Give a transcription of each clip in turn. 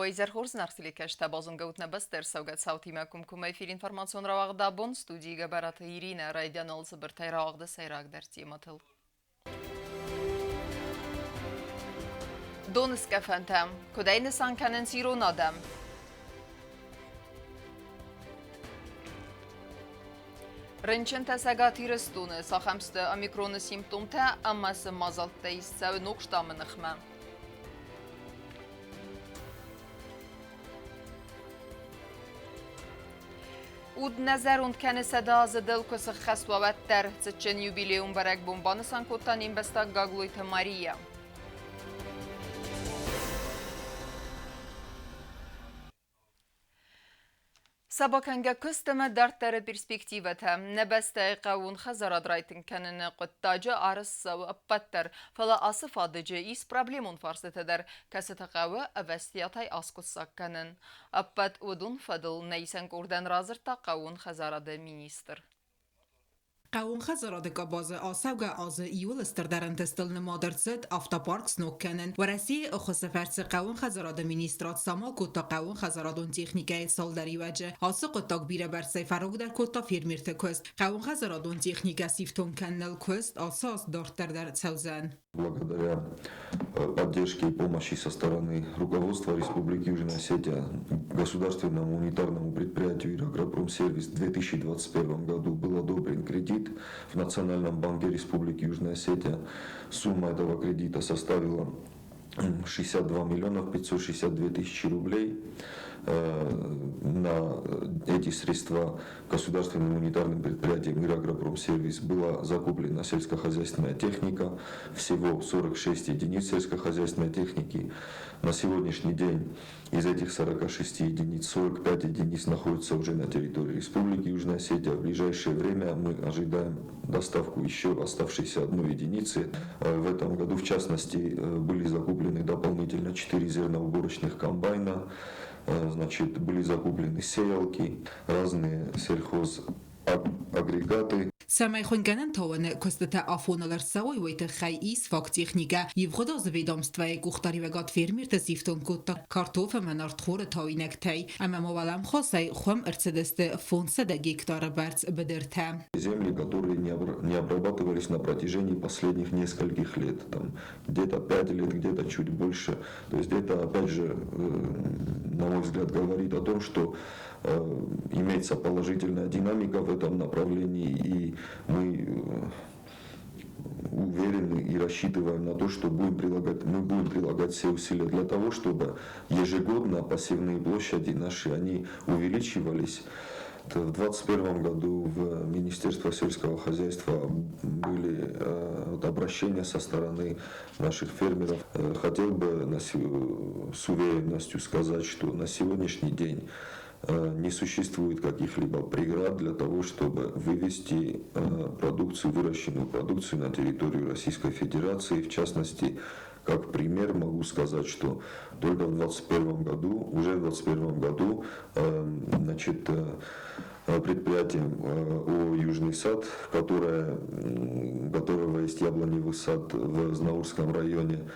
Уӕ изӕр хорз, телекӕсджытӕ, базонгӕ ут нӕ бӕстӕ ӕрцӕугӕ цаутимӕ комкоммӕ эфир информацион рауагъд абон студийы Гӕбӕраты Иринӕ райдианыл цыбыртӕй рауагъды сӕйрагдӕр темӕтыл. Доныскъӕфӕнтӕ. Куыдӕй нысан кӕнынц ирон адӕм? Рынчынтӕ Цӕгат Ирыстоны цахӕм сты омикроны симптомтӕ ӕмӕ цы мадзӕлттӕ ист цӕуы ног штаммы ныхмӕ? Уд нӕ зӕронд кӕны 100 азы дыл куы сыххӕст уа, уӕддӕр. Цытджын юбилейон бӕрӕгбон банысан кодта не мбӕстаг Гаглойты Мария. Сӕ бакӕнгӕ куыст ӕмӕ дарддӕры перспективӕтӕ. Нӕ бӕстӕйы хъӕууон хӕдзарад райтынг кӕныны хъуыддаджы арӕзт цӕуы ӕппӕт дӕр, фӕлӕ ацы фадыджы ис проблемон фарстытӕ дӕр, кӕцыты хъӕуы ӕвӕстиатӕй аскъуыддзаг кӕнын. Ӕппӕт уыдон фӕдыл нӕ исӕн къордӕн радзырдта хъӕууон хӕдзарады министр. Хъӕууон хӕдзарады къабазы ацӕугӕ азы иууыл стырдӕр ӕнтыстыл нымад ӕрцыд автопарк сног кӕнын. Уӕрӕсейы ӕххуысы фӕрцы хъӕууон хӕдзарады министрад самал кодта хъӕууонхӕдзарадон техникӕйы цалдӕр иуӕджы. Ацы хъуыддаг бирӕбӕрцӕй фӕрогдӕр кодта фермерты куыст. Хъӕууонхӕдзарадон техникӕ сифтонг кӕныныл куыст ацы аз дарддӕр дӕр цӕудзӕн. Благодаря поддержке и помощи со стороны руководства Республики Южная Осетия государственному унитарному предприятию «Ирагропромсервис» в 2021 году был одобрен кредит в Национальном банке Республики Южная Осетия. Сумма этого кредита составила 62 миллиона 562 тысячи рублей. На эти средства государственным унитарным предприятием «Ирагропромсервис» была закуплена сельскохозяйственная техника, всего 46 единиц сельскохозяйственной техники. На сегодняшний день из этих 46 единиц 45 единиц находятся уже на территории Республики Южная Осетия. В ближайшее время мы ожидаем доставку еще оставшейся одной единицы. В этом году, в частности, были закуплены дополнительно 4 зерноуборочных комбайна, значит, были закуплены сеялки, разные сельхозагрегаты. Цӕмӕй хуынгӕнӕн тауӕны куыстытӕ афоныл ӕрцӕуой, уый тыххӕй ис фаг техникӕ. Ивгъуыд азы ведомствӕйы къухдариуӕгад фермерты сифтонг кодта картоф ӕмӕ нартхоры тауинӕгтӕй ӕмӕ ма уӕлӕмхасӕй хуым ӕрцыдысты 500 гектары бӕрц быдыртӕ. Земли, которые не обрабатывались на протяжении последних нескольких лет, там, где-то 5 лет, где-то чуть больше. То есть это, опять же, на мой взгляд, говорит о том, что имеется положительная динамика в этом направлении, и мы уверены и рассчитываем на то, что мы будем прилагать все усилия для того, чтобы ежегодно посевные площади наши, они увеличивались. В 2021 году в Министерство сельского хозяйства были обращения со стороны наших фермеров. Хотел бы с уверенностью сказать, что на сегодняшний день не существует каких-либо преград для того, чтобы вывести продукцию, выращенную продукцию на территорию Российской Федерации. В частности, как пример могу сказать, что только в 2021 году, уже в 2021 году, значит, предприятием ООО «Южный сад», которого есть яблоневый сад в Знаурском районе,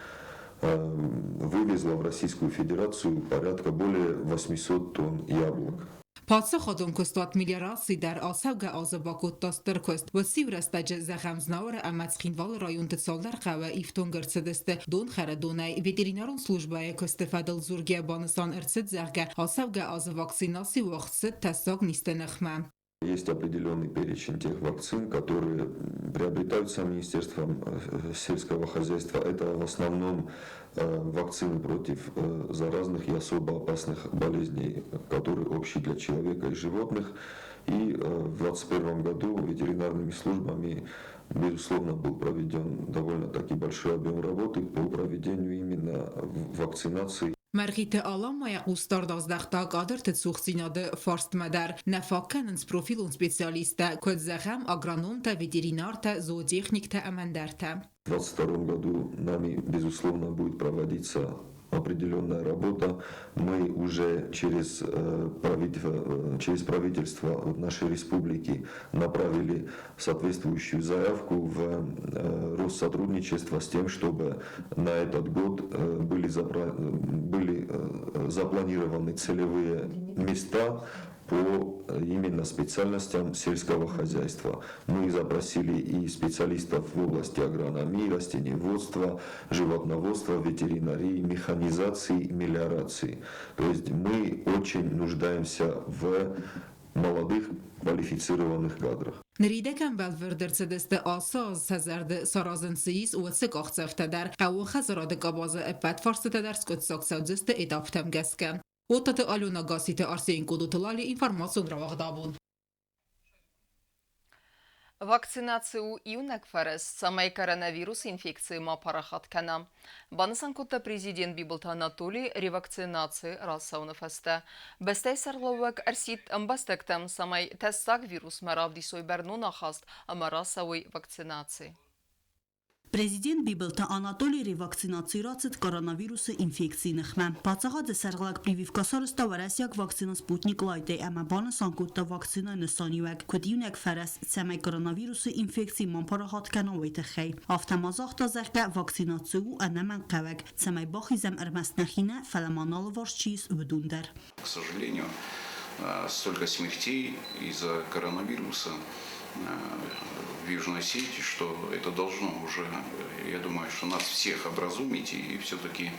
вывезла в Российскую Федерацию порядка более 800 тонн яблок. Паддзахадон куыстуат Мелиораци дӕр ацӕугӕ азы бакодта стыр куыст. Уыцы иу рӕстӕджы, зӕгъӕм, Знауыры ӕмӕ Цхинвалы районты цалдӕр хъӕуы ифтонг ӕрцыдысты донхӕры донӕй. Ветеринарон службӕйы куысты фӕдыл дзургӕ банысан ӕрцыд, зӕгъгӕ, ацӕугӕ азы вакцинаци уагъд цыд тӕссаг низты ныхмӕ. Есть определенный перечень тех вакцин, которые приобретаются Министерством сельского хозяйства. Это в основном вакцины против заразных и особо опасных болезней, которые общи для человека и животных. И в 2021 году ветеринарными службами, безусловно, был проведен довольно-таки большой объем работы по проведению именно вакцинации. Мӕргъиты Алан ма йӕ хъусдард аздӕхта кадрты цухдзинады фарстмӕ дӕр. Нӕ фаг кӕнынц профилон специалисттӕ, куыд зӕгъӕм, агрономтӕ, ветеринартӕ, зоотехниктӕ ӕмӕ ӕндӕртӕ. В 2022 году нами, безусловно, будет проводиться определенная работа. Мы уже через правительство нашей республики направили соответствующую заявку в Россотрудничество с тем, чтобы на этот год были запланированы целевые места по именно специальностям сельского хозяйства. Мы запросили и специалистов в области агрономии, растениеводства, животноводства, ветеринарии, механизации, мелиорации. То есть мы очень нуждаемся в молодых квалифицированных кадрах. Ныридӕгӕн бӕлвырд ӕрцыдысты ацы аз сӕ зӕрды саразын цы ис, уыцы къахдзӕфтӕ дӕр. Хъӕууон хӕдзарады къабазы ӕппӕт фарстытӕ дӕр скъуыддзаг цӕудзысты этаптӕм гӕсгӕ. Оттаты Алена, Гасситы Арсен, Къодоты Лали, информацион рауагъд абон. Вакцинаци у иунӕг фӕрӕз, цӕмӕй коронавирусы инфекци ма парахат кӕна. Банысан кодта президент Бибылты Анатолий ревакцинаци рацӕуыны фӕстӕ. Бӕстӕйы сӕргълӕууӕг ӕрсидт ӕмбӕстӕгтӕм, цӕмӕй тӕссаг вирусмӕ равдисой бӕрнон ахаст ӕмӕ рацӕуой вакцинаци. Президент Бибылты Анатолий ревакцинаци рацыд коронавирусы инфекцийы ныхмӕ. Паддзахады сӕргълӕг прививкӕ сарӕзта уӕрӕсейаг вакцинӕ Спутник Лайт-ӕй ӕмӕ банысан кодта вакцинӕйы нысаниуӕг, куыд иунӕг фӕрӕз, цӕмӕй коронавирусы инфекци ма парахат кӕна, уый тыххӕй. Афтӕ ма загъта, зӕгъгӕ, вакцинаци у ӕнӕмӕнгхъӕуӕг, цӕмӕй бахизӕм ӕрмӕст нӕхи нӕ, фӕлӕ ма нӕ алыварс чи ис, уыдон дӕр. К сожалению, столько смертей из-за коронавируса в Южной Осетии, что это должно уже, я думаю, что нас всех образумить и все-таки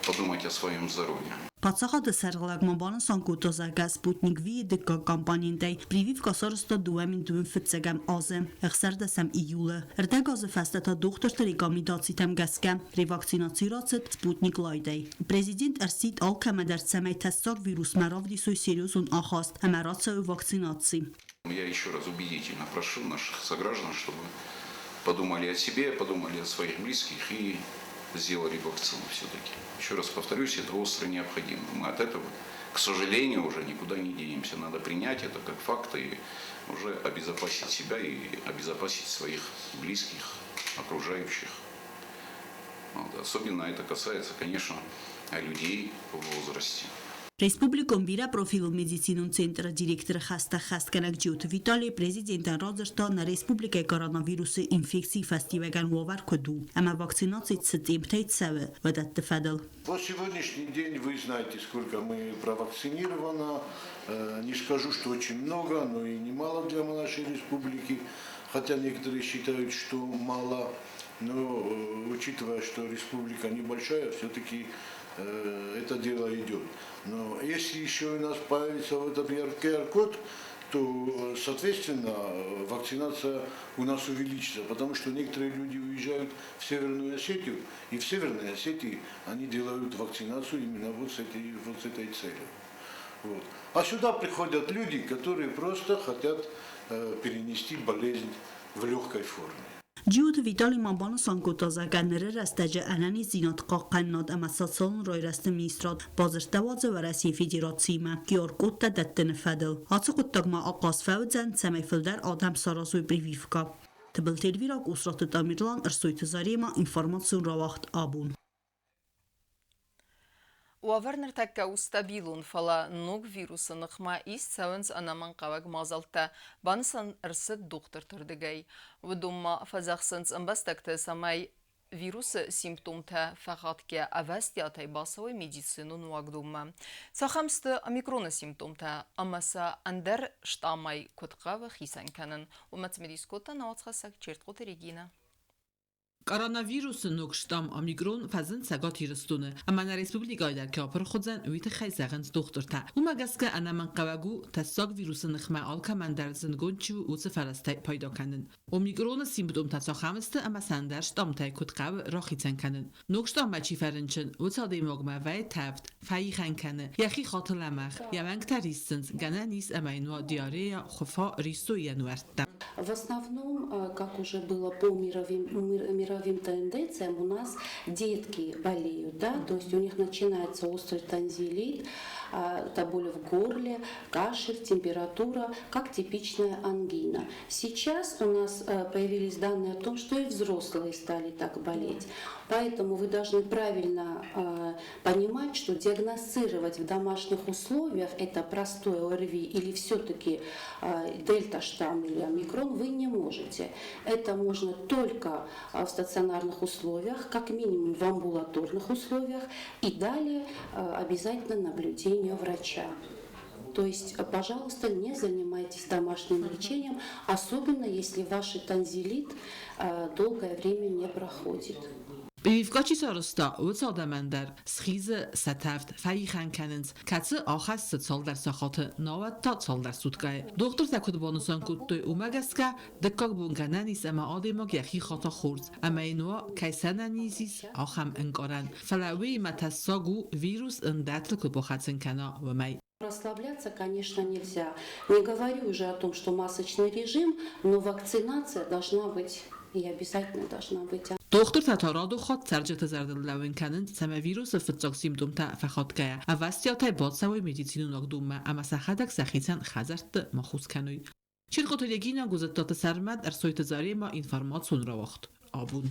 подумать о своем здоровье. Паддзахады сӕргълӕг ма банысан кодта, зӕгъгӕ, Спутник V-йы дыккаг компонентӕй прививкӕ сарӕзта 2025 азы 16 июлы. Ӕрдӕг азы фӕстӕ та дохтырты рекомендацитӕм гӕсгӕ ревакцинаци рацыд Спутник Лайт-ӕй. Президент ӕрсидт алкӕмӕ дӕр, цӕмӕй тӕссаг вирусмӕ равдисой серьезон ахаст ӕмӕ рацӕуой вакцинаци. Я еще раз убедительно прошу наших сограждан, чтобы подумали о себе, подумали о своих близких и сделали вакцину все-таки. Еще раз повторюсь, это остро необходимо. Мы от этого, к сожалению, уже никуда не денемся. Надо принять это как факт и уже обезопасить себя и обезопасить своих близких, окружающих. Вот. Особенно это касается, конечно, людей в возрасте. Республикон бирӕпрофилон медицинон центры директоры хӕстӕ ӕххӕстгӕнӕг Джиоты Витали президентӕн радзырдта, нӕ республикӕйы коронавирусы инфекцийы фӕстиуӕгӕн уавӕр куыд у ӕмӕ вакцинаци цы темптӕй цӕуы, уыдӕтты фӕдыл. По сегодняшний день вы знаете, сколько мы провакцинировано. Не скажу, что очень много, но и немало для нашей республики. Хотя некоторые считают, что мало. Но учитывая, что республика небольшая, все-таки это дело идет. Но если еще у нас появится вот этот QR-код, то, соответственно, вакцинация у нас увеличится, потому что некоторые люди уезжают в Северную Осетию, и в Северной Осетии они делают вакцинацию именно вот с этой целью. Вот. А сюда приходят люди, которые просто хотят перенести болезнь в легкой форме. Джиоты Витали ма банысан кодта, зӕгъгӕ, ныры рӕстӕджы ӕнӕниздзинад хъахъхъӕнынад ӕмӕ социалон райрӕзты министрад бадзырдтӕ уадзы Уӕрӕсейы Федерациимӕ QR-кодтӕ дӕттыны фӕдыл. Ацы хъуыддаг ма ахъаз фӕуыдзӕн, цӕмӕй фылдӕр адӕм саразой прививкӕ. Тыбылты Эльвира, Къусраты Тамерлан, Ӕрсойты Заремӕ, информацион рауагъд абон. Уавӕр ныртӕккӕ у стабилон, фӕлӕ ног вирусы ныхмӕ ист цӕуынц ӕнӕмӕнгхъӕуӕг мадзӕлттӕ, банысан ӕрцыд дохтырты рдыгӕй. Уыдон ма фӕдзӕхсынц ӕмбӕстӕгты, цӕмӕй вирусы симптомтӕ фӕхатгӕ ӕвӕстиатӕй бацӕуой медицинон уагдонмӕ. Цахӕм сты омикроны симптомтӕ ӕмӕ сӕ ӕндӕр штаммӕй куыд хъӕуы хицӕн кӕнын, уымӕ цымыдис кодта науӕдзхӕссӕг Чертхъоты Регинӕ. Коронавирусы ног штамм омикрон фӕзынд Цӕгат Ирыстоны ӕмӕ нӕ республикӕйы дӕр кӕй апырх уыдзӕн, уый тыххӕй зӕгъынц дохтыртӕ. Уымӕ гӕсгӕ ӕнӕмӕнгхъӕуӕг у, тӕссаг вирусы ныхмӕ алкӕмӕн дӕр зындгонд чи у, уыцы фӕрӕзтӕй пайда кӕнын. Омикроны симптомтӕ цахӕм сты ӕмӕ сӕ ӕндӕр штаммтӕй куыд хъӕуы рахицӕн кӕнын. Ног штаммӕ чи фӕрынчын, уыцы адӕймагмӕ вӕййы тӕвд, фӕихӕн кӕны, йӕхи хаты лӕмӕгъ, йӕ уӕнгтӕ риссынц, гӕнӕн ис ӕмӕ йын уа диарея, хуыфа, риссой йӕ нуӕрттӕ. В основном, как уже было по мировым тенденциям, у нас детки болеют. Да? То есть у них начинается острый тонзиллит, это боль в горле, кашель, температура, как типичная ангина. Сейчас у нас появились данные о том, что и взрослые стали так болеть. Поэтому вы должны правильно понимать, что диагностировать в домашних условиях это простое ОРВИ или все-таки дельта-штамм или омикрон вы не можете. Это можно только в стационарных условиях, как минимум в амбулаторных условиях, и далее обязательно наблюдение врача. То есть, пожалуйста, не занимайтесь домашним лечением, особенно если ваш тонзиллит долгое время не проходит. Прививка чи сарӕзта, уыцы адӕмӕн дӕр схизы сӕ тӕвд, фӕихӕн кӕнынц, кӕцы ахӕссы цалдӕр сахаты, науӕд та цалдӕр суткӕйы. Дохтыртӕ куыд банысан кодтой, уымӕ гӕсгӕ дыккаг бон гӕнӕн ис ӕмӕ адӕймаг йӕхи хата хорз ӕмӕ йын уа, кӕй сӕнӕниз ис, ахӕм ӕнкъарӕн. Фӕлӕ уыимӕ тӕссаг у, вирус ын дӕтыл куы бахӕцын кӕна, уымӕй. Расслабляться, конечно, нельзя. Не говорю уже о том, что масочный режим, но вакцинация должна быть и обязательно должна быть. Дохтыртӕ та радон хатт цӕрджыты зӕрдыл лӕууын кӕнынц, цӕмӕй вирусы фыццаг симптомтӕ фӕхатгӕйӕ, ӕвӕстиатӕй бацӕуой медицинон уагдонмӕ ӕмӕ сӕхӕдӕг сӕхицӕн хӕдзӕртты ма хус кӕной. Чиркъоты Регина, Гуызыдтаты Сӕрмӕт, Ӕрсойты Заремӕ, информацион рауагъд. Абон.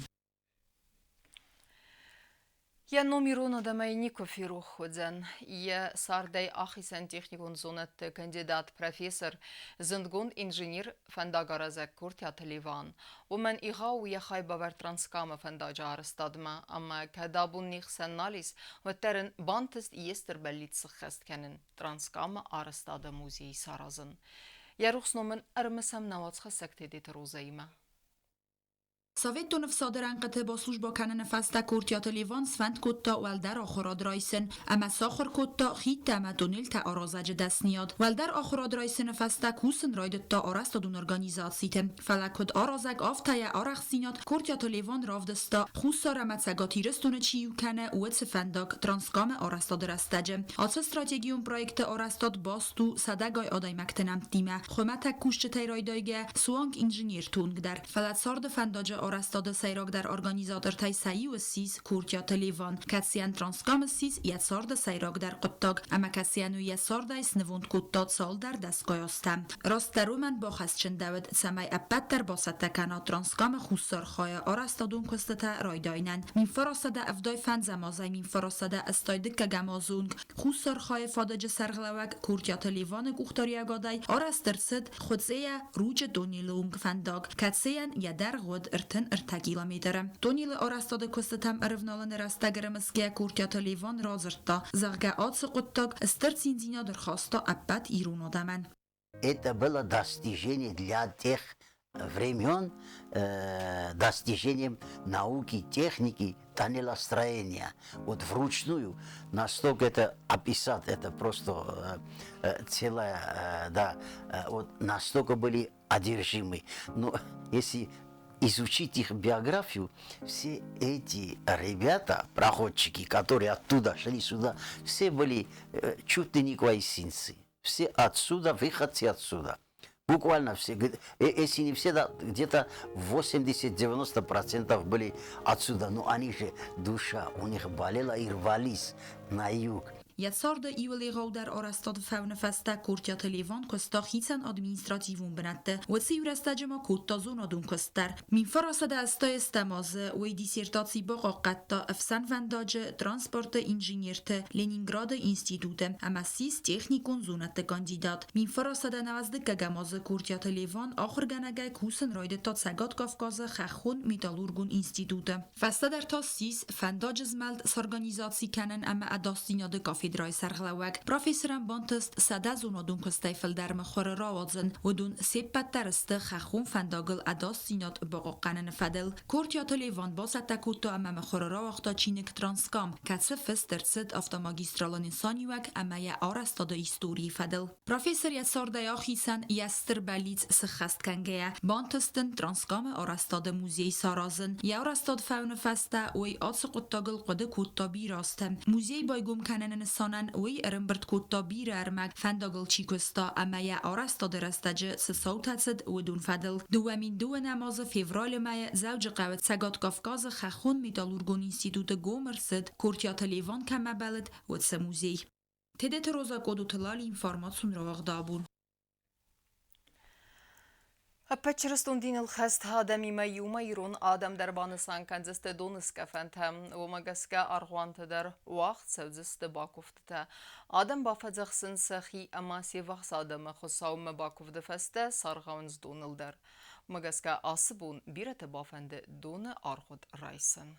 Йӕ ном ирон адӕмӕй никуы ферох уыдзӕн. Йӕ цардӕй ахицӕн техникон зонӕдты кандидат, профессор, зындгонд инженер, фӕндагаразӕг Куртиаты Леван. Уымӕн егъау у йӕ хайбавӕрд Транскамы фӕндаджы арӕзтадмӕ, ӕмӕ кӕд абон не хсӕн нал ис, уӕддӕр ын бантыст йе стыр бӕллиц сыххӕст кӕнын Транскамы арӕзтады музей саразын. Йӕ рухс ном ын ӕрымысӕм нӕ уацхӕссӕг Тедеты Розӕимӕ. Советон ӕфсады рӕнхъыты баслужбӕ кӕныны фӕстӕ Куртиаты Леван сфӕнд кодта уӕлдӕр ахуырад райсын ӕмӕ сахуыр кодта хидтӕ ӕмӕ туннелтӕ аразӕджы дӕсныйад. Уӕлдӕр ахуырад райсыны фӕстӕ кусын райдыдта арӕзтадон организациты. Фӕлӕ куыд аразӕг, афтӕ йӕ арӕхстдзинад Куртиаты Леван равдыста, Хуссар ӕмӕ Цӕгат Ирыстоны чи иу кӕны, уыцы фӕндаг Транскамы арӕзтады рӕстӕджы. Ацы стратегион проекты арӕзтад баст у сӕдӕгай адӕймӕгты нӕмттимӕ, хуымӕтӕг кусджытӕй райдайгӕ, суанг инженерты онг дӕр. Фӕлӕ царды фӕндаджы арӕзтады сӕйрагдӕр организатортӕй сӕ иу ссис Куртиаты Леван, кӕцыйӕн Транскам ссис йӕ царды сӕйрагдӕр хъуыддаг ӕмӕ кӕцыйӕн уый йӕ цардӕй снывонд кодта цалдӕр дӕсгай азтӕ. Растдӕр уымӕн бахӕсчындӕуыд, цӕмӕй ӕппӕт дӕр бацӕттӕ кӕна Транскамы хуссар хайы арӕзтадон куыстытӕ райдайынӕн. 1975 азӕй 1982 азы онг Хуссар хайы фадыджы сӕргълӕууӕг Куртиаты Леваны къухдариуӕгадӕй арӕзт ӕрцыд Хуыцъейӕ Ручъы туннелы онг фӕндаг, кӕцыйӕн йӕ дӕргъ уыд 33 километры. Туннелы арӕзтады куыстытӕм ӕрывналыны рӕстӕг ӕрымысгӕ Куртиаты Леван радзырдта, зӕгъгӕ, ацы хъуыддаг стыр циндзинад ӕрхаста ӕппӕт ирон адӕмӕн. Это было достижение для тех времен, достижением науки, техники, тоннелостроения. Вот вручную настолько это описать, это просто целая, да, вот настолько были одержимы. Но если изучить их биографию, все эти ребята, проходчики, которые оттуда шли сюда, все были чуть ли не квайсинцы. Все отсюда, выходцы отсюда. Буквально все, если не все, да, где-то 80-90% были отсюда. Но они же, душа у них болела и рвались на юг. Йӕ царды иуыл егъаудӕр арӕзтады фӕуыны фӕстӕ Куртиаты Леван куыста хицӕн административон бынӕтты. Уыцы иу рӕстӕджы ма кодта зонадон куыст дӕр. 1980 азы уый диссертаци бахъахъхъӕдта ӕфсӕнвӕндаджы транспорты инженерты Ленинграды институты ӕмӕ ссис техникон зонӕдты кандидат. 1992 азы Куртиаты Леван ахуыргӕнӕгӕй кусын райдыдта Цӕгат Кавказы хӕххон-металлургон институты. Фӕстӕдӕр та ссис фӕндаджы змӕлд сорганизаци кӕнын ӕмӕ ӕдасдзинады кафедрӕйы сӕргълӕууӕг. Профессорӕн бантыст 100 зонадон куыстӕй фылдӕр мыхуыры рауадзын. Уыдон се ппӕт дӕр сты хӕххон фӕндагыл ӕдасдзинад бахъахъхъӕныны фӕдыл. Кортиаты Леван бацӕттӕ кодта ӕмӕ мыхуыры рауагъта чиныг Транскам, кӕцы фыст ӕрцыд автомагистралы нысаниуӕг ӕмӕ йӕ арӕзтады историйы фӕдыл. Профессор йӕ цардӕй ахицӕн йӕ стыр бӕллиц сыххӕст кӕнгӕйӕ, бантыст ын Транскамы арӕзтады музей саразын. Йӕ арӕзтад фӕуыны фӕстӕ уый ацы хъуыддагыл хъуыды кодта бирӕ азты. Музей байгом кӕныны нысан нысанӕн уый ӕрӕмбырд кодта бирӕ ӕрмӕг, фӕндагыл чи куыста ӕмӕ йӕ арӕзтады рӕстӕджы цы цаутӕ цыд, уыдон фӕдыл. 2002 азы февралы мӕйы Дзӕуджыхъӕуы Цӕгат Кавказы хӕххон-металлургон институты гом ӕрцыд, Кортиаты Леван кӕмӕ бӕллыд, уыцы музей. Тедеты Роза Къодоты Лали информацион рауагъды абон. Ӕппӕт чырыстон диныл хӕст адӕмимӕ иумӕ ирон адӕм дӕр банысан кӕндзысты доныскъӕфӕнтӕ. Уымӕ гӕсгӕ аргъуанты дӕр уагъд цӕудзысты бакуывдтытӕ. Адӕм бафӕдзӕхсынц сӕхи ӕмӕ се ввахс адӕмы Хуыцаумӕ бакуывды фӕстӕ саргъауынц доныл дӕр. Уымӕ гӕсгӕ ацы бон бирӕты бафӕнды доны аргъуыд райсын.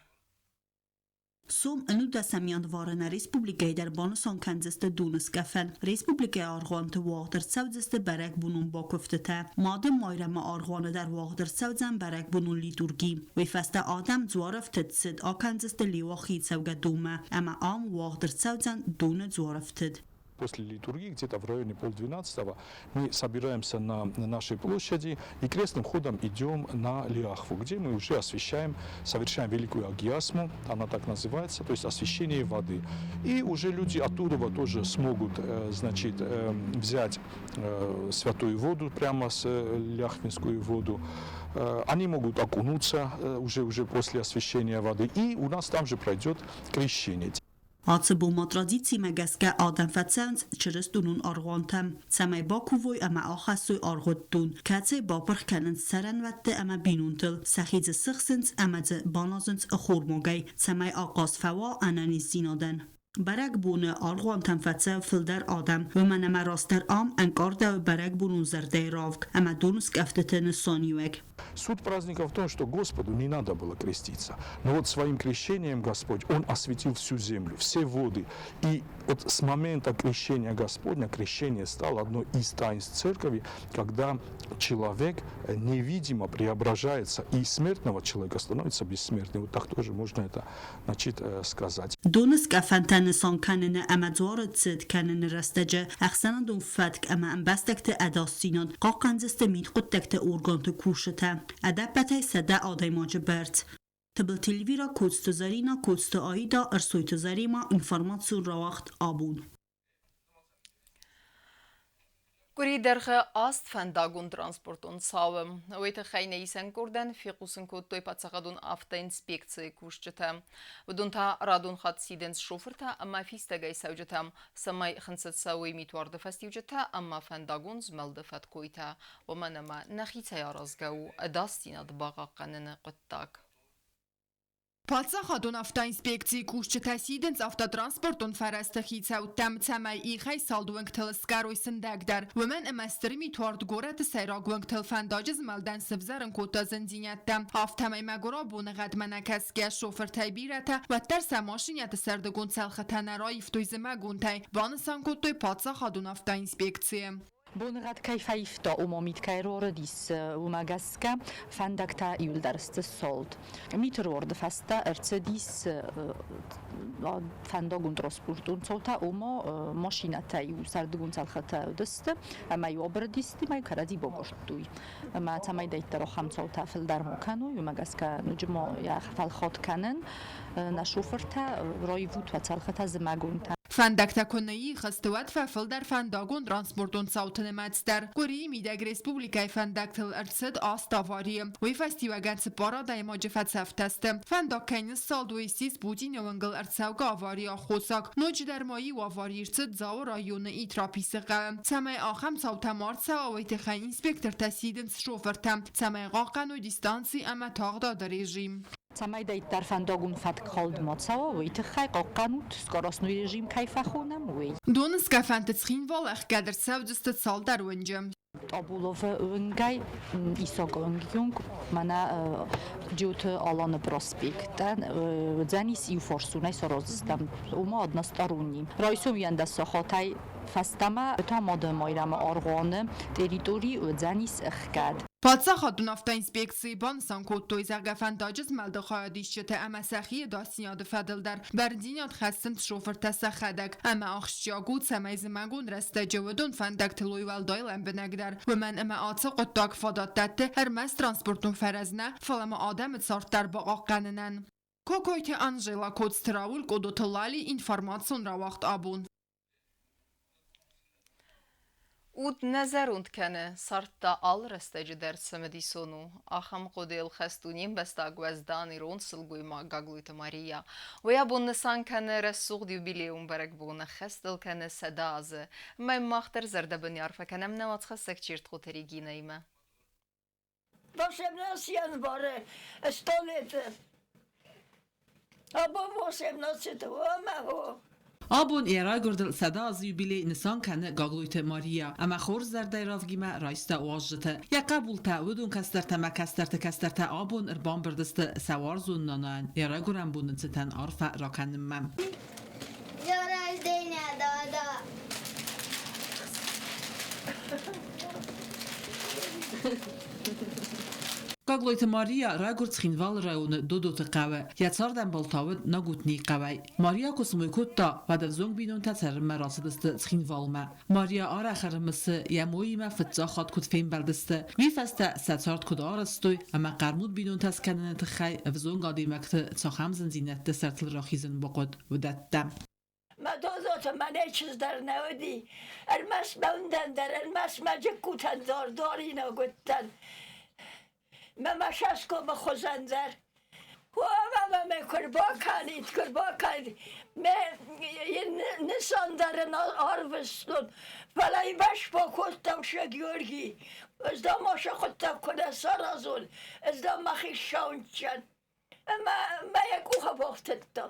Сом ӕнудӕсӕм январы нӕ республикӕйы дӕр банысан кӕндзысты Доныскъӕфӕн. Республикӕйы аргъуанты уагъд ӕрцӕудзысты бӕрӕгбонон бакуывдтытӕ. Мады Майрӕмы аргъуаны дӕр уагъд ӕрцӕудзӕн бӕрӕгбонон литурги. Уый фӕстӕ адӕм дзуарӕфтыд цыд акӕндзысты Леуахийы цӕугӕдонмӕ ӕмӕ ам уагъд ӕрцӕудзӕн доны дзуарӕфтыд. После литургии, где-то в районе 11:30, мы собираемся на нашей площади и крестным ходом идем на Лиахву, где мы уже освещаем, совершаем великую агиасму, она так называется, то есть освящение воды. И уже люди оттуда вот тоже смогут, значит, взять святую воду прямо с Ляхвинскую воду. Они могут окунуться уже после освящения воды, и у нас там же пройдет крещение. Ацы бонмӕ традицимӕ гӕсгӕ адӕм фӕцӕуынц чырыстонон аргъуантӕм, цӕмӕй бакувой ӕмӕ ахӕссой аргъуыддон, кӕцыйы бапырх кӕнынц цӕрӕнуӕтты ӕмӕ бинонтыл, сӕхи дзы сыхсынц ӕмӕ дзы баназынц ӕххормагӕй, цӕмӕй ахъаз фӕуа ӕнӕниздзинадӕн. Бӕрӕгбоны аргъуантӕм фӕцӕуы фылдӕр адӕм, уымӕн ӕмӕ растдӕр ам ӕнкъардӕуы бӕрӕгбонон зӕрдӕйы равг ӕмӕ доныскъӕфтыты нысаниуӕг. Суть праздника в том, что Господу не надо было креститься. Но вот своим крещением Господь, Он осветил всю землю, все воды. И вот с момента крещения Господня, крещение стало одной из таинств церкви, когда человек невидимо преображается, и из смертного человека становится бессмертным. Вот так тоже можно это, значит, сказать. Доныскъӕфӕнтӕ нысан кӕныны ӕмӕ дзуары цыд кӕныны рӕстӕджы ӕхсӕнадон фӕтк ӕмӕ ӕмбӕстӕгты ӕдасдзинад хъахъхъӕндзысты мидхъуыддӕгты органты кусджытӕ, ӕдӕппӕтӕй 100 адӕймаджы бӕрц. Тыбылты Эльвира, Коцты Зӕринӕ, Коцты Аида, Ӕрсойты Заремӕ, информацион рауагъд абон. Къуыри дӕргъы аст фӕндагон транспортон цауы. Уый тыххӕй нӕ исӕн къордӕн фехъусын кодтой паддзахадон автоинспекцийы кусджытӕ. Уыдон та радон хатт сидынц шофыртӕ ӕмӕ фистӕгӕй цӕуджытӕм, цӕмӕй хынцыд цӕуой митуарды фӕстиуджытӕ ӕмӕ фӕндагон змӕлды фӕткойтӕ, уымӕн ӕмӕ нӕхицӕй аразгӕ у ӕдасдзинад бахъахъхъӕныны хъуыддаг. Паддзахадон автоинспекцийы кусджытӕ сидынц автотранспортон фӕрӕзты хицӕуттӕм, цӕмӕй ихӕй салд уӕнгтыл сгарой сындӕгдӕр, уымӕн ӕмӕ стыр митуард горӕты сӕйраг уӕнгтыл фӕндаджы змӕлдӕн сывзӕрын кодта зындзинӕдтӕ. Афтӕмӕй мӕгуырау боныгъӕдмӕ нӕ кӕсгӕ шофыртӕй бирӕтӕ уӕддӕр сӕ машинӕты сӕрдыгон цӕлхытӕ нӕ раивтой зымӕгонтӕй, банысан кодтой паддзахадон автоинспекцийы. Боныгъӕд кӕй фӕивта, ома мит кӕй руарыдис, уымӕ гӕсгӕ фӕндӕгтӕ иуылдӕр сты салд. Миты руарды фӕстӕ ӕрцыдис фӕндагон транспортон цаутӕ, ома машинӕтӕ-иу сӕрдыгон цӕлхытӕ уыдысты ӕмӕ-иу абырыдисты ӕмӕ-иу кӕрӕдзи бакъуырдтой. Ӕмӕ цӕмӕйдӕриддӕр ахӕм цаутӕ фылдӕр ма кӕной, уымӕ гӕсгӕ ноджы ма йӕ фӕлхат кӕнын нӕ шофыртӕ раивут уӕ цӕлхытӕ зымӕгонтӕ. Фӕндӕгтӕ куы ныйихысты, уӕд фӕфылдӕр фӕндагон-транспортон цауты нымӕц дӕр. Къуырийы мидӕг республикӕйы фӕндӕгтыл ӕрцыд аст аварийы. Уый фӕстиуӕгӕн цыппар адӕймаджы фӕцӕфтӕ сты. Фӕндаг кӕй ныссалд, уый ссис Путины уынгыл ӕрцӕугӕ аварийы аххосаг. Ноджыдӕр ма иу авари ӕрцыд Дзауы районы Итраписы хъӕуы. Цӕмӕй ахӕм цаутӕ ма рцӕуа, уый тыххӕй инспектортӕ сидынц шофыртӕм, цӕмӕй хъахъхъӕной дистанци ӕмӕ тагъдады режим. Цӕмӕйдӕриддӕр фӕндагон фӕткхалд ма цӕуа, уый тыххӕй хъахъхъӕнут, скоростной режим кӕй фӕхонӕм, уый. Доныскъӕфӕнты Цхинвал ӕхгӕд ӕрцӕудзысты цалдӕр уынджы. Табуловы уынгӕй исӕг уынг мӕнӕ Джиоты Аланы проспектӕн уыдзӕнис иу фарсонӕй сараздзыстӕм, ома односторонний. Райсом ӕндӕс сахатӕй фӕстӕмӕ та Мады Майрӕмы аргъуаны территори уыдзӕнис ӕхгӕд. Паддзахадон автоинспекцийы банысан кодтой, зӕгъгӕ, фӕндаджы змӕлды хайадисджытӕ ӕмӕ сӕхи ӕдасдзинады фӕдыл дӕр бӕрндзинад хӕссынц шофыртӕ сӕхӕдӕг. Ӕмӕ ахсджиаг у, цӕмӕй зымӕгон рӕстӕджы уыдон фӕндӕгтыл уой уӕлдай лӕмбынӕгдӕр, уымӕн ӕмӕ ацы хъуыддаг фадат дӕтты ӕрмӕст транспортон фӕрӕз нӕ, фӕлӕ ма адӕмы цард дӕр бахъахъхъӕнынӕн. Кокойты Анжела, Коцты Рауль, Къодоты Лали, информацион рауагъд абон. Уд нӕ зӕронд кӕны, цард та алы рӕстӕджы дӕр цымыдисон у. Ахӕм хъуыдыйыл хӕст у не мбӕстаг уӕздан ирон сылгоймаг Гаглойты Мария. Уый абон нысан кӕны рӕсугъд юбилейон бӕрӕгбоны, хӕст ыл кӕны 100 азы. Ӕмӕ мах дӕр зӕрдӕбын арфӕ кӕнӕм нӕ уацхӕссӕг Чертхъоты Регинӕимӕ. 18 января столетие. Абон 18 омӕ Абон йӕ райгуырдыл 100 азы юбилей нысан кӕны Гаглойты Мария ӕмӕ хорз зӕрдӕйы равгимӕ райста уазджыты. Йӕ хъӕбултӕ, уыдон кӕстӕртӕ ӕмӕ кӕстӕрты кӕстӕртӕ абон ӕрбамбырд сты сӕ уарзон нанайӕн йӕ райгуырӕн боны цытӕн арфӕ ракӕнынмӕ. Днем рождения, да-да! Гаглойты Мария райгуырд Цхинвалы районы Додоты хъӕуы. Йӕ цардӕмбал та уыд Нагутнийы хъӕуӕй. Мария куы смой кодта, уӕд ӕвзонг бинонтӕ цӕрынмӕ рацыдысты Цхинвалмӕ. Мария арӕх ӕрымысы, йӕ моимӕ фыццаг хатт куыд фембӕлдысты, уый фӕстӕ сӕ цард куыд арӕзтой ӕмӕ хъӕрмуд бинонтӕ скӕныны тыххӕй ӕвзонг адӕймӕгты цахӕм зындзинӕдты сӕртыл рахизын бахъуыд, уыдӕттӕ. Мӕ дозотӕ мӕнӕй чыздӕр нӕ уыди, ӕрмӕст мӕ уындӕн дӕр, ӕрмӕст мӕ джыккутӕн дор доринаг уыдтӕн. Мӕ мӕ хуызӕн дӕр. Ӕмӕ мӕ куы рбакӕнид, куы рбакӕнид, мӕ нысан дӕр ын арвыстон, фӕлӕ йын бакодтам сӕ Георгий. Ӕз дӕм ма сӕ хъуыддаг куы нӕ саразон, ӕз дӕм мӕхи ссӕуындзӕн. Ӕмӕ мӕ йӕ къухы бафтыдта.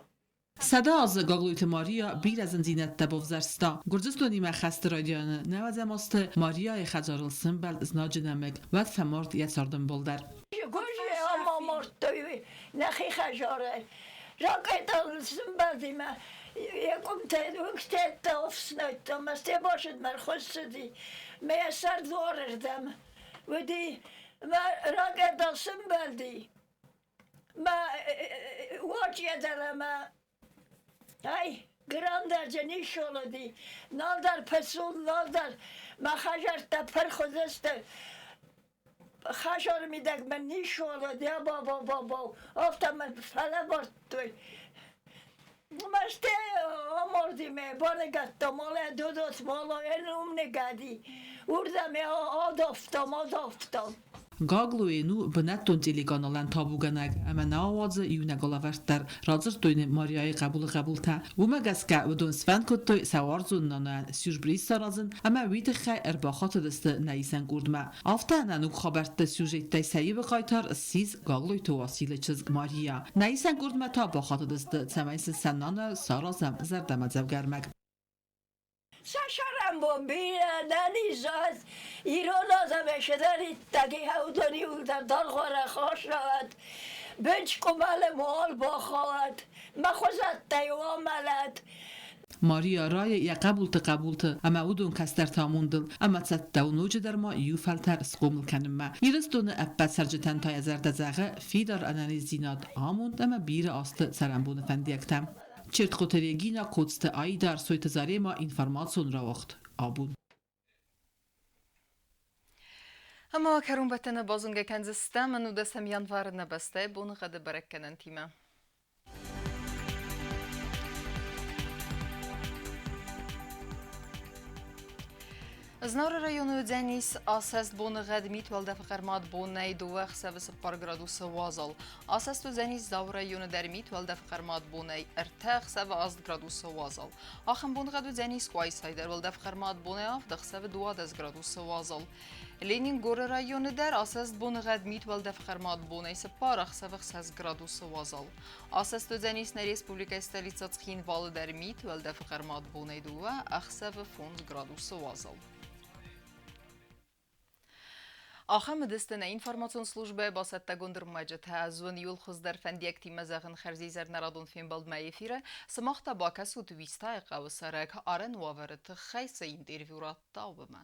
100 азы Гаглойты Мария бирӕ зындзинӕдтӕ бавзӕрста. Гуырдзыстонимӕ хӕсты райдианы нӕуӕдзӕм азты Марияйы хӕдзарыл сӕмбӕлд знаджы нӕмыг, уӕд фӕмард йӕ цардӕмбал дӕр. Гуырдзы ӕмӕ мардтой нӕхи хӕдзарӕй. Ракъетӕ сӕмбӕлди мӕ йӕ къуымтӕ уынгтӕ ӕфснайдта, мӕ стӕ башыд мӕ рхуыссыди, мӕ йӕ сӕр дуарырдӕм уыди, мӕ ракъетӕ сӕмбӕлди. Мӕ уочья дӕр ӕмӕ ай грандӕджы нишолоди, налдӕр пысул, налдӕр мӕ хӕдзӕрттӕ пырх уыдысты. Хӕдзары мидӕг мын нишолоди, абабабабау, афтӕ мын фӕлӕвӕрдтой. Мӕсты амарди мӕ баныгӕдтам, алӕ додот мала ӕнумныгӕди. Уырдӕм ӕй адавтам, адавтам. Гаглойы у бынӕттон телеканалӕн табугӕнӕг ӕмӕ нӕ ауадзы иунӕг алӕвӕрд дӕр, радзырдтой нын Марияйы хъӕбулы хъӕбултӕ. Уымӕ гӕсгӕ уыдон сфӕнд кодтой сӕ уарзон нанайӕн сюрприз саразын ӕмӕ уый тыххӕй ӕрбахатыдысты нӕ исӕн къордмӕ. Афтӕ ӕнӕног хабӕртты сюжеттӕй сӕ иуы хъайтар ссис Гаглойты Уасилы чызг Мария. Нӕ исӕн къордмӕ та бахатыдысты, цӕмӕй сын сӕ нана саразӕм зӕрдӕмӕдзӕугӕ ӕрмӕг. Сӕ сӕрӕнбон бирӕ нӕнизад, ирон адӕмӕй седӕриддӕр уыдон иууылдӕр дӕргъуӕрӕх асрауӕд, бынч къуымӕлы мол бахауӕд, мӕ хуызӕттӕ-иу амӕлӕд. Мария райы йӕ хъӕбулты хъӕбулты ӕмӕ уыдон кӕстӕрты амондыл ӕмӕ цӕттӕ у ноджыдӕр ма иу фӕлтӕр схъомыл кӕнынмӕ. Ирыстоны ӕппӕт цӕрджытӕн та йӕ зӕрдӕ зӕгъы фидар ӕнӕниздзинад, амонд ӕмӕ бирӕ азты цӕрӕнбоны фӕндиӕгтӕ. Чертхъоты Регина, Коцты Аида, Ӕрсойты Зарема, информацион рауагъд абон. Ӕмӕ кӕронбӕттӕны базонгӕ кӕндзыстӕм 19 январы нӕ бӕстӕйы боныгъӕды бӕрӕггӕнӕнтимӕ. Знауыры районы уыдзӕнис асӕст боныгъӕд мит уӕлдӕфы хъӕрмад бонӕй 2 ӕхсӕвы 4 градусы уазал. Асӕст уыдзӕнис Дзауы районы дӕр мит уӕлдӕфы хъӕрмад бонӕй 3 ӕхсӕвы 8 градусы уазал. Ахӕм боныгъӕд уыдзӕнис Къуайсайы дӕр уӕлдӕфы хъӕрмад бонӕй 7 ӕхсӕвы 12 градусы уазал. Ленингоры районы дӕр асӕст боныгъӕд мит уӕлдӕфы хъӕрмад бонӕй 4 ӕхсӕвы 6 градусы уазал. Асӕст уыдзӕнис нӕ республикӕйы столицӕ Цхинвалы дӕр мит уӕлдӕфы хъӕрмад бонӕй 2 ӕхсӕвы 5 градусы уазал. Ахӕм уыдысты нӕ информацион службӕйы бацӕттӕгонд ӕрмӕджытӕ. Ӕз уын иууыл хуыздӕр фӕндиӕгтимӕ зӕгъын хӕрзизӕр нӕ радон фембӕлдмӕ эфиры. Сымах та бакӕсут Уистӕйы хъӕуы цӕрӕг арӕн уавӕры тыххӕй цы интервью радта, уымӕ.